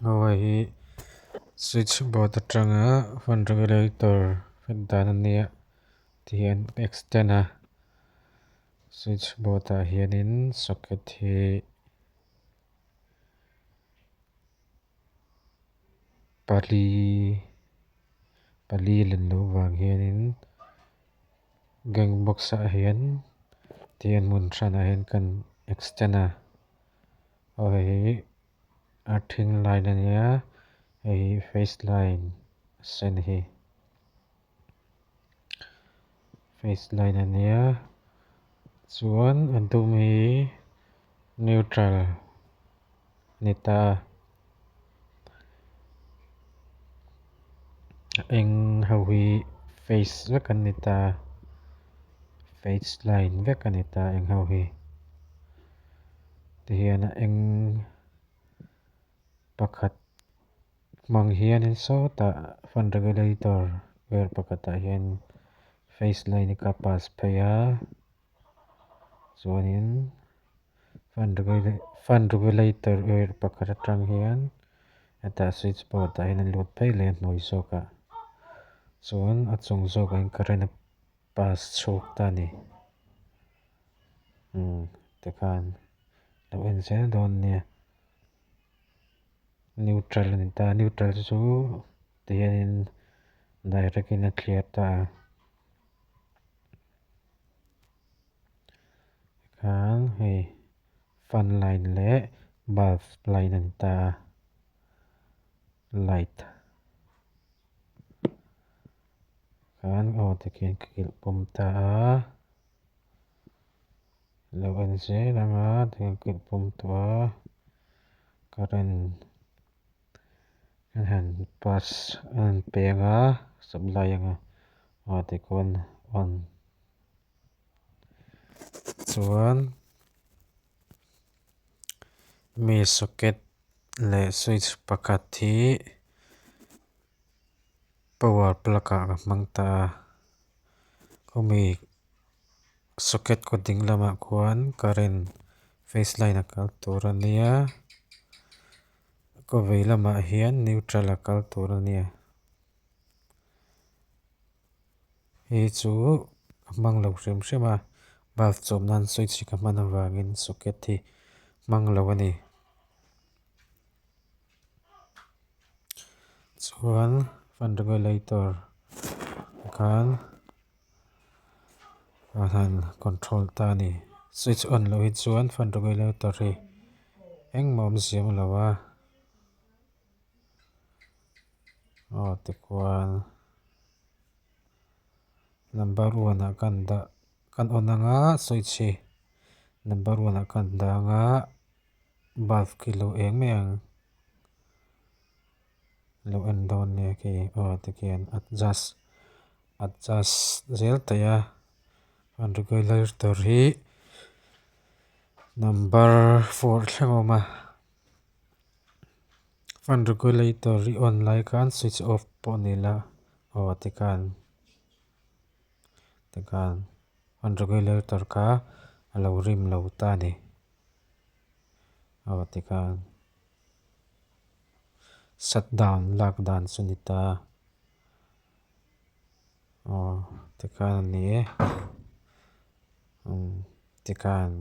Aw hei hi switch board atanga fan regulator fit dan a nia tihian ka extend a switch board ah hianin socket hi pali pali len loh vang hianin gang box ah hian tihian hmun hranah hian kan extend a aw hei hi a thing line a nia hei hi face line a sen hi face line a nia chuan a dum hi neutral a ni ta a a eng ho hi face vek an ni ta a face line vek a ni ta eng ho hi tihian a eng pakhat hmang hianin sawtah fan regulator vel pakhatah hian face line hi ka pass phei a chuanin fan fan regulator vel pakhat atang hian hetah switch board ah hian a lut phei leh a hnuai zawk ah chuan a chung zawk ah hian current a pass chhuak ta a ni umm tikhan lo en zel dawn nia neutral a ni ta neutral chu tihianin direct in a clear ta a tikhan hei fan line leh bulb line a ni ta a light. Khan aw tikhian ka kilh pawm ta a lo en zel ang a tikhian kilh pawm tawh a current an han pass an han pe ang a supply ang a aw tikhuan on chuan mi socket leh switch pakhat hi. Power plug ah ka hmang ta a khawmi socket kawt ding lamah khuan current phase line a kal tur a nia kaw vei lamah hian neutral a kal tur a nia hei chu ka hmang lo hrim hrim a bulb chawm nan switch hi ka hman avangin socket hi hmang lo a ni. Chuan fan regulator khan a han control ta a ni switch on loh hi chuan fan regulator hi engmah awmzia a awm lo a aw tikhuan number one ah kan dah kan on anga switch hi number one ah kan dah anga. Bulb khi lo eng mai ang lo en dawn nia khi aw tikhian adjust adjust zel theih a chuan regulator hi number four thleng a awm a fan regulator hi on lai khan switch off pawh ni la aw tikhan tikhan fan regulator kha a lo rim lo ta a ni. Aw tikhan shut down lak dan chu ni ta aw tikhan a ni e umm tikhan.